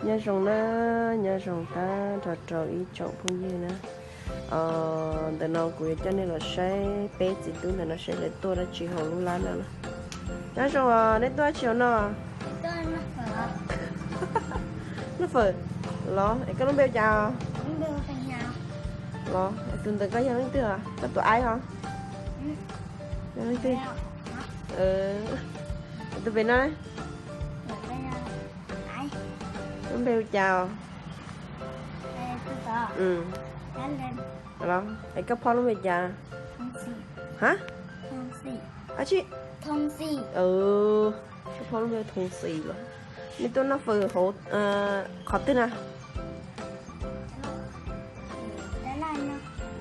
Nyob zoo na, nyob zoo tag nrho rau ib tsoom phooj ywg na. Ntawm no kuv yuav coj nej los saib peb txiv tub ntawm no saib lawv tuaj dab tsi hauv lub lab no na. Nyob zoo, nej tuaj dab tsi hauv no? Noj fawm los? Es koj lub npe hu cas los? Es tus ntawm koj yog leej twg? Koj tus aib os? Yog leej twg? Tus pem no? Lub npe hu cas? Es koj phob lub npe cas? Ha? Ab tsi, koj phob lub npe Thooj Xis los? Nej tuaj noj fawm hauv qhov twg na?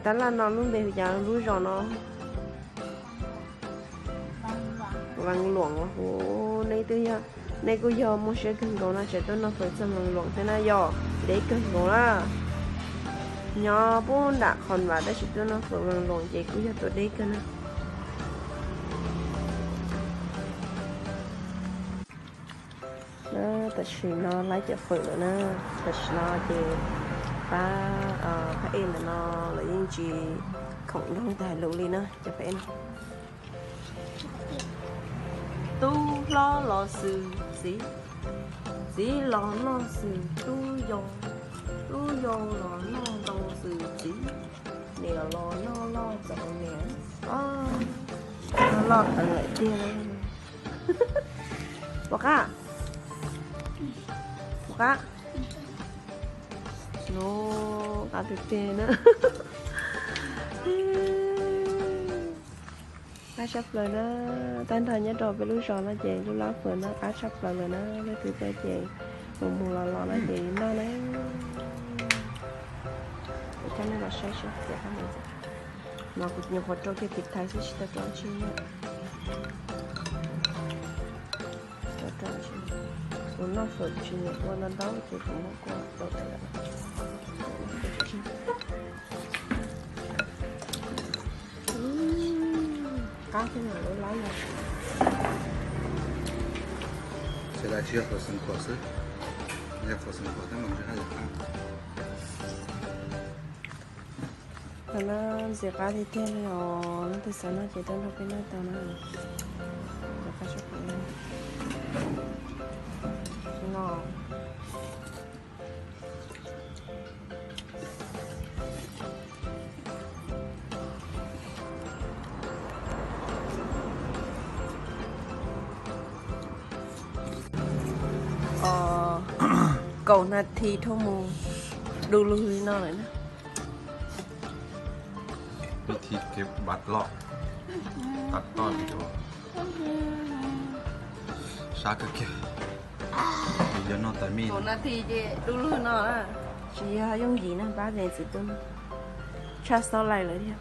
Tab laj no lub npe hu cas lub zos no? Vaj Luam. Nej twb yog, nej kuj yog muaj siab kawg nkaus no tseem tuaj noj fawm txog Vaj Luam thiab na, yog deb kawg nkaus na. Nyob puag nram Khon Vam tab sis tuaj noj fawm Vaj Luam ces kuj yog tuaj deb kawg na. Tam sim no laib cov fawm lawm na. Tam sim no ces pab phab ej ntawm no lawv yeej tsis khoom nrog leej twg hais lus li na cov phab ej no. Tub hlob los xws txiv, txiv los noj xws tub yau, tub yau los noj ntau xws txiv, niam los noj loj txaus niam. Noj loj heev lawm tiag. Puas qab? Puas qab? Nub qab tiag tiag na. Qab tshaj plaws na. Tag nrho nyob rau peb lub zos no ces lub lab fawm no qab tshaj plaws lawm na. Leej twg tuaj ces mus mus los los no ces noj na. Kuv coj nej los saib seb tias qab mus. No kuv nyuam qhuav rau kiag tiv thaiv xwb tsis tau rau dab tsi na. Tsis tau rau dab tsi. Kuv noj fawm tsis nyiam ua ntau ntau ces kuv muab kua rau tawm lawm. Qab thiab lub lab no. Tsis yog qhov xeev khuam xwb, yog qhov xeev khuam tab mas ntshe haj yam qab. Qhov no ntxim qab tiag tiag li os, leej twg xav noj ces tuaj nrog peb noj tau na. Qab tshaj plaws no. Kaum nas this dhau mus du lug li no lawm na. Vib thib kev vaj loj, tab tom sab kawg kiag. Yog noj tas mij kaum nas this ces du lug no na. Tsis yog yooj yim na pab txiv tub, tshaj xaub laij lawm thiab.